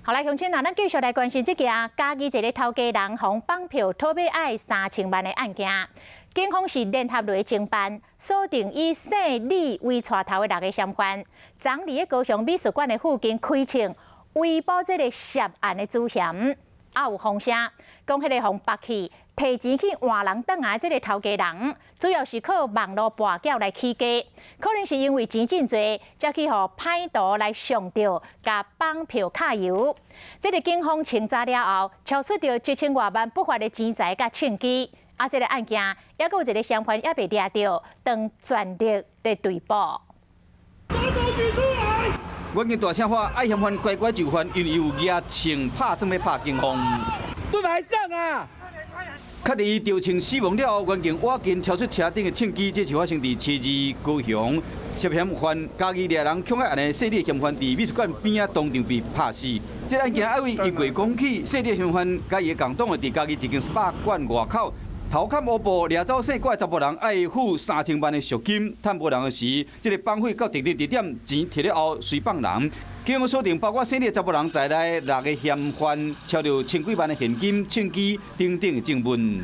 好來，鄉親啊，咱繼續來關心這件嘉義一个頭家人予綁票討欲愛3000萬的案件。警方是聯合來偵辦，鎖定以姓李為帶頭的六个嫌犯。昨佇咧高雄美術館的附近開槍圍捕這个涉案的主嫌，啊有風聲講彼个予縛去提錢去換人轉來這个頭家人，主要是靠網路跋筊來起家，可能是因為錢真濟，才去予歹徒來上釣，共綁票揩油。這个警方清查了後，搜出著1000外萬不法的錢財佮槍支。啊，這个案件猶閣有一个嫌犯猶未掠著，正全力佇追捕。阮見大聲話，愛嫌犯乖乖就範，因為有舉槍拍算欲拍警方。不來上啊！確認伊著槍死亡了後，員警挖近搜出車頂的槍支，這是發生佇七二高雄涉嫌犯嘉義掠人兇殺案的姓李嫌犯，佇美術館邊仔當場被拍死。這案件還未一過講起，姓李嫌犯佮伊的共黨的佇嘉義一間 SPA 館外口頭砍烏布，掠走姓郭的查埔人，愛付3000萬的贖金。趁無人的時，這个綁匪到特定地點，錢提了後隨放人。警方鎖定包括姓李的查埔人在內六个嫌犯，抄著千幾萬的現金、槍支等等的證物。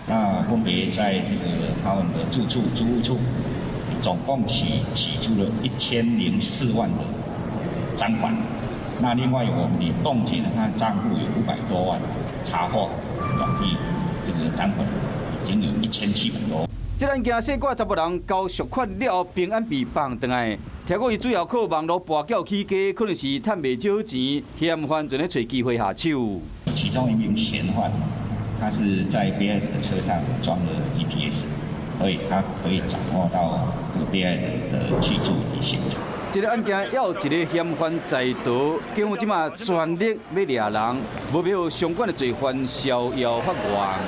那分別在這個他們的住處、租屋處，總共取出了1004萬的贓款。那另外我們也凍結了他賬戶有500多萬，查獲總計這個贓款已經有1700多。這案件姓郭查埔人交贖款了後，平安被放轉來。聽講伊主要靠網路跋筊起家，可能是趁袂少錢，嫌犯就咧揣機會下手。其中一名嫌犯，他是在被害人的車上裝了 GPS，所以他可以掌握到這個被害人的去處以及行蹤。這个案件猶有一个嫌犯在逃，警方這馬全力欲掠人，無欲予相關的罪犯逍遙法外。